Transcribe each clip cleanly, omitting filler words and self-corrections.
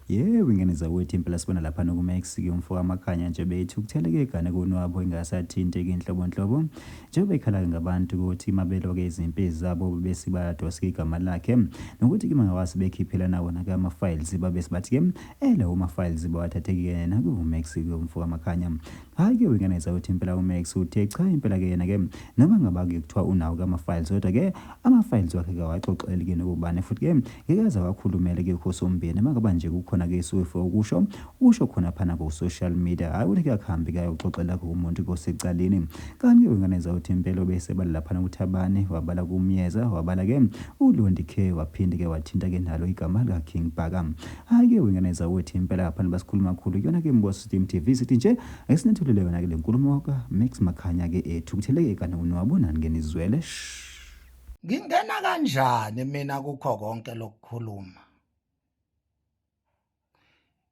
Yebo, ingane zakwethu impela sibona lapha nokuMax-ke umfo kaMakhanya nje beyithukuthele-ke egane konwabo ingasathinteki inhlobonhlobo njengoba ekhala-ke ngabantu ukuthi mabelwa-ke izimpi zabo bese bayadosika igama lakhe nokuthi-ke mangawase bekhiphela nawona-ke ama-files babe sibathi-ke elawo ma-files bawathatheke yena kuMax-ke umfo kaMakhanya. Hhayi-ke wengane zakwethu impela uMax uthe cha impela-ke yena-ke noma ngaba-ke kuthiwa unawo-ke ama-files kodwa-ke ama-files wakhe kawaxoxeli-ke nokubani futhi-ke ngeke aze awakhulumele ke uKhosombeni uma ngaba nje kukhona ke esuke ukusho usho khona phana ku-social media hhayi ukuthi kuyakuhambi kayoxoxela kumuntu kosecaleni. Kanti-ke wengane zakwethu impela ubesebala laphana kuThabani wabala kuMyeza wabala-ke uLondi K waphinde-ke wathinta-ke nalo igama likaKing Bhaka. Hhayi-ke wengane zakwethu impela laphana basikhuluma kakhulu kuyona-ke Mboso Steam TV sithi nje akesinethulele yona-ke le nkulumo kaMax Makhanya-ke ethukutheleke kanti unwabonani ke nizwele shh. Ngingena kanjani mina kukho konke lokukhuluma?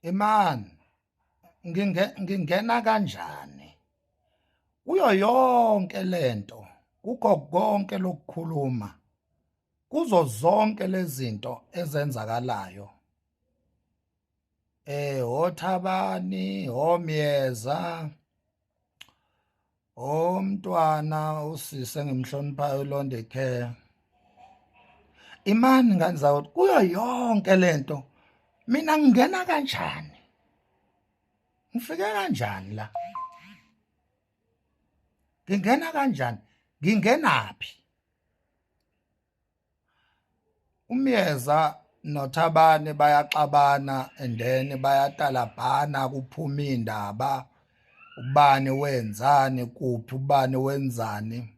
Imani ngingena kanjani kuyo yonke lento kukho konke lokukhuluma kuzo zonke lezinto ezenzakalayo hoThabani hoMyeza omntwana usisi engimhloniphayo Londe Care imani ngane zawo kuyo yonke lento mina ngingena kanjani ngifike kanjani la ngingena kanjani ngingenaphi UMyeza noThabane bayaxabana and then bayatalabhana kuphuma iy'ndaba ubani wenzani kuphi ubani wenzani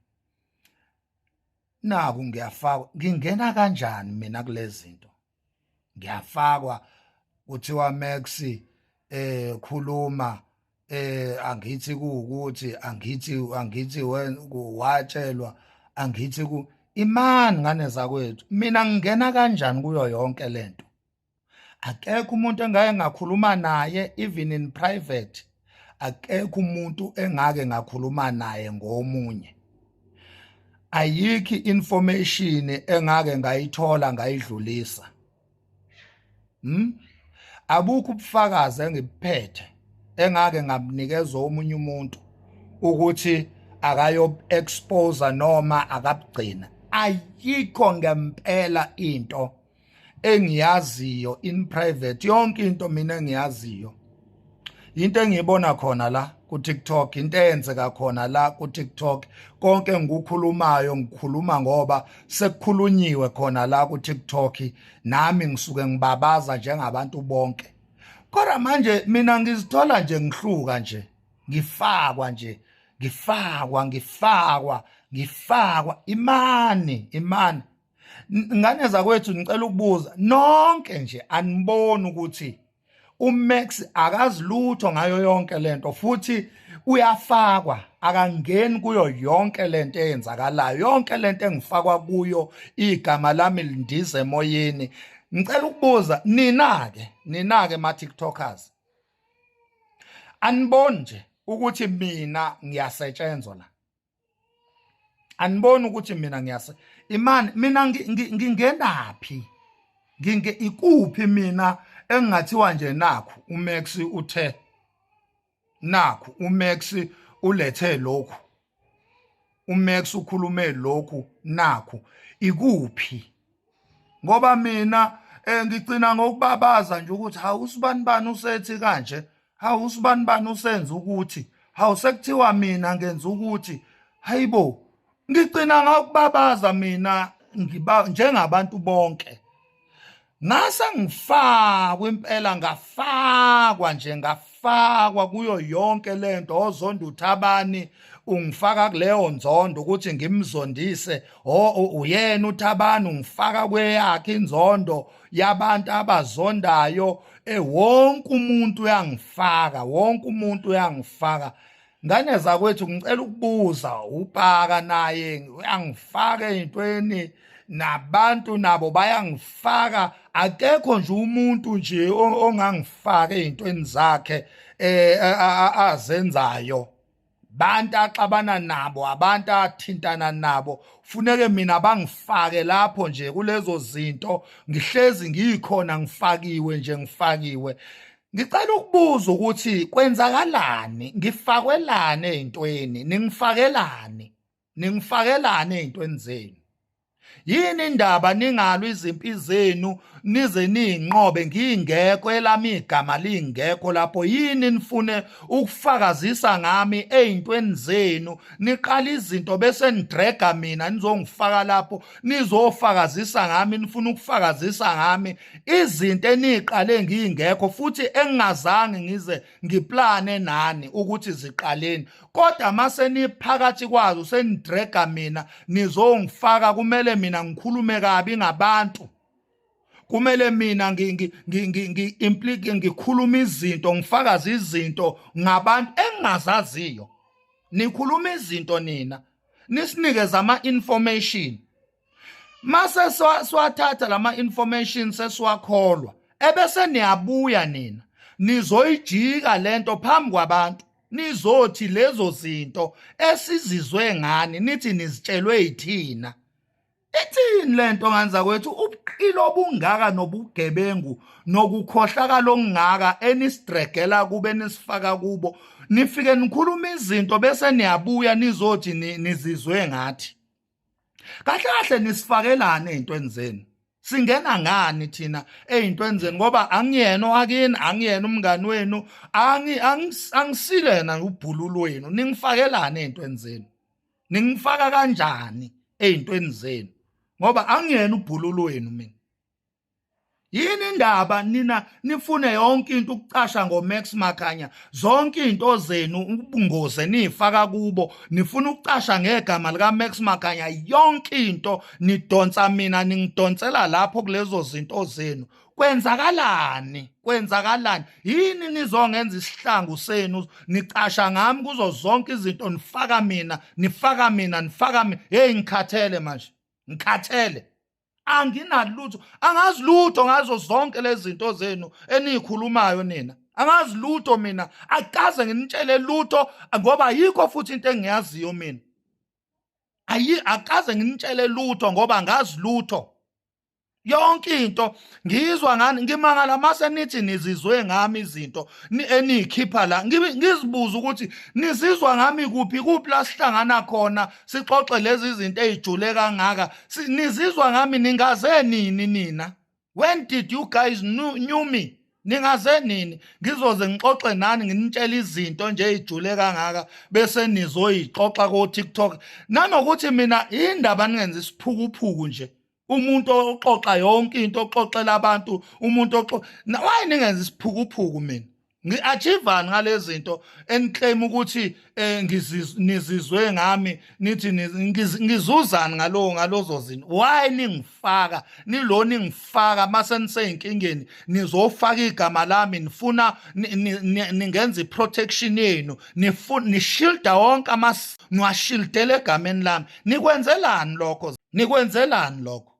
naku ngiyafakwa ngingena kanjani mina kulezi zinto ngiyafakwa kuthiwa Max khuluma angithi kuwukuthi angithi angithi watshelwa angithi ku imani ngane zakwethu mina ngingena kanjani kuyo yonke lento akekho umuntu engake ngakhuluma naye even in private akekho umuntu engake ngakhuluma naye ngomunye ayikho information engake ngayithola ngayidlulisa abukho ubufakazi engibuphethe engake ngabunikeza omunye umuntu ukuthi akayo expose noma akabugcina ayikho ngempela into engiyaziyo in private yonke into mina engiyaziyo into engiyibona khona la ku TikTok into eyenzeka khona la ku TikTok konke engikukhulumayo ngikhuluma ngoba sekukhulunyiwe khona la ku TikTok nami ngisuke ngibabaza njengabantu bonke kodwa manje mina ngizithola nje ngihluka nje ngifakwa nje ngifakwa ngifakwa ngifakwa imani imani ngane zakwethu ngicela ukubuza nonke nje aniboni ukuthi uMax akazi lutho ngayo yonke lento futhi uyafakwa akangeni kuyo yonke lento eyenzakalayo yonke lento engifakwa kuyo igama lami lindize emoyeni ngicela ukubuza nina ke nina ke ma TikTokers aniboni nje ukuthi mina ngiyasetshenzwa la aniboni ukuthi mina ngiyase imani mina ngingenaphi nginge ikuphi mina engingathiwa nje nakhu uMax uthe nakhu uMax ulethe lokhu uMax ukhulume lokhu nakhu ikuphi ngoba mina ngigcina ngokubabaza nje ukuthi hawu usibani bani usethi kanje hawu usibani bani usenza ukuthi hawu sekuthiwa mina ngenza ukuthi hayibo ngigcina ngokubabaza mina ngiba njengabantu bonke ngase ngifakwa impela ngafakwa nje ngafakwa kuyo yonke lento ozonda uthabani ungifaka kuleyo nzondo ukuthi ngimzondise uyena uthabani ungifaka kweyakhe inzondo yabantu abazondayo wonke umuntu uyangifaka wonke umuntu uyangifaka ngane zakwethu ngicela ukubuza upaka naye uyangifaka ezintweni nabantu nabo bayangifaka akekho nje umuntu nje ongangifaka ezintweni zakhe azenzayo. Bantu axabana nabo, abantu athintana nabo, funeke mina bangifake lapho nje kulezo zinto, ngihlezi ngikhona, ngifakiwe nje, ngifakiwe. Ngicela ukubuza ukuthi kwenzakalani, ngifakwelani ey'ntweni, ningifakelani, ningifakelani ey'ntweni zenu? Yini indaba ningalwi izimpi zenu nize niyinqobe ngingekho, elami igama lingekho lapho? Yini nifune ukufakazisa ngami ey'ntweni zenu? Niqala izinto bese nidrega mina nizongifaka lapho, nizofakazisa ngami, nifuna ukufakazisa ngami izinto eniyiqale ngingekho futhi engingazange ngize ngiplane nani ukuthi ziqaleni, kodwa mase niphakathi kwazo senidrega mina nizongifaka. Kumele mina ngikhulume kabi ngabantu, kumele mina ngi-implicate, ngikhuluma izinto, ngifakaze izinto ngabantu engingazaziyo. Nikhuluma izinto nina, nisinikeza ama-information, mase siwathatha lama information sesiwakholwa, ebese niyabuya nina nizoyijika lento phambi kwabantu, nizothi lezo zinto esizizwe ngani nithi nizitshelwe yithina. Ithini lento nganza kwethu? Ubuqilo obungaka nobugebengu nokukhohlakala okungaka enisidregela kube nisifaka kubo, nifike nikhuluma izinto bese niyabuya nizothi nizizwe ngathi. Kahle kahle nisifakelane ey'ntweni zenu? Singena ngani thina ey'ntweni zenu? Ngoba angiyena owakini, angiyena umngani wenu, angisilena ubhululu wenu. Ningifakelane ey'ntweni zenu? Ningifaka kanjani ey'ntweni zenu? Ngoba angiyena ubhululu wenu mina. Yini indaba nina nifune yonke into ukucasha ngoMax Makhanya? Zonke izinto zenu, ubungozi nifaka kubo, nifuna ukucasha ngegama lika Max Makhanya yonke into. Nidonsa mina, ningidonsela lapho kulezo zinto zenu. Kwenzakalani? Kwenzakalani? Yini nizongenza isihlangu senu, nicasha ngami kuzo zonke izinto, nifaka mina, nifaka mina, nifaka mina? Hey, ngikhathele manje, ngikhathele, anginalutho, angazi lutho ngazo zonke lezi zinto zenu eniyikhulumayo nina. Angazi lutho mina, akaze nginitshele lutho ngoba ayikho futhi into engiyaziyo mina. Ayi, akaze nginitshele lutho ngoba angazi lutho. Yonke into ngizwa ngani. Ngimangala mase nithi nizizwe ngami izinto eniyikhipha la. Ngizibuza ukuthi nizizwa ngami kuphi, kuphi la sihlangana khona sixoxe lezi zinto ezijule kangaka? Nizizwa ngami ningaze nini nina? When did you guys knew me? Ningaze nini ngizoze ngixoxe nani, nginitshela izinto nje ezijule kangaka, bese nizoyixoxa ko TikTok? Nanokuthi mina indaba ningenza isiphukuphuku nje, umuntu oxoxa yonke into, oxoxela abantu, umuntu oxo why ningenza isiphukuphuku mina? Ngi-achievani ngalezi zinto eniclaim ukuthi nizizwe ngami? Nithi ngizuzani ngalozo zinto? Why ningifaka nilo, ningifaka mase nisey'nkingeni, nizofaka igama lami, nifuna ningenza i-protection yenu, nishilda wonke ama niwashildele egameni lami? Nikwenzelani lokho? Nikwenzelani lokho?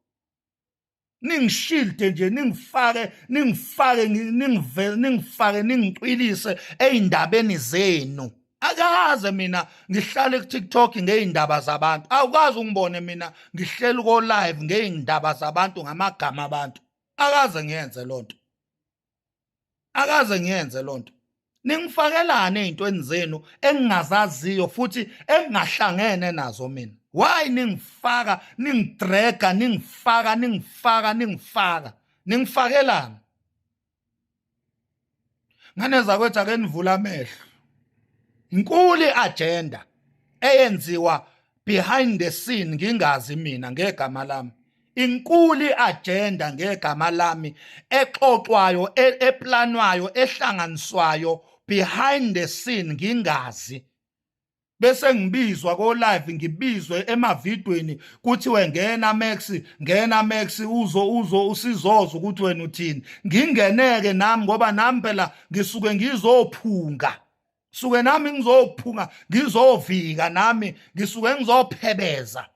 Ningishilde nje, ningifake, ningifake, ningifake, ningicwilise ey'ndabeni zenu. Akaze mina ngihlale ku-TikTok ngey'ndaba zabantu. Awukaze ungibone mina ngihleli ko-live ngey'ndaba zabantu, ngamagama abantu. Akaze ngiyenze loo nto, akaze ngiyenze loo nto. Ningifakelane ey'ntweni zenu engingazaziyo futhi engingahlangene nazo mina. Why ningifaka, ningidrega, ningifaka, ningifaka, ningifaka, ningifakelana? Ngane zakwethu, ake nivula amehlo. Inkulu i-agenda eyenziwa behind the scene ngingazi mina ngegama lami. Inkulu i-agenda ngegama lami exoxwayo, eplanwayo, ehlanganiswayo behind the scene ngingazi, bese ngibizwa ko live, ngibizwe emavidweni, kuthiwe ngena Max, ngena Max, uzo usizoza ukuthi wena uthini. Ngingeneke nami ngoba nami phela ngisuke ngizophunga, suke nami ngizophunga, ngizovika nami, ngisuke ngizophebeza.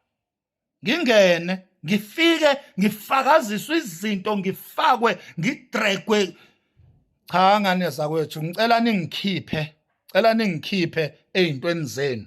Ngingene, ngifike ngifakaziswe izinto, ngifakwe, ngidregwe. Cha, ngane zakwethu, ngicela ningikhiphe, cela ningikhiphe. Ey'ntweni zenu.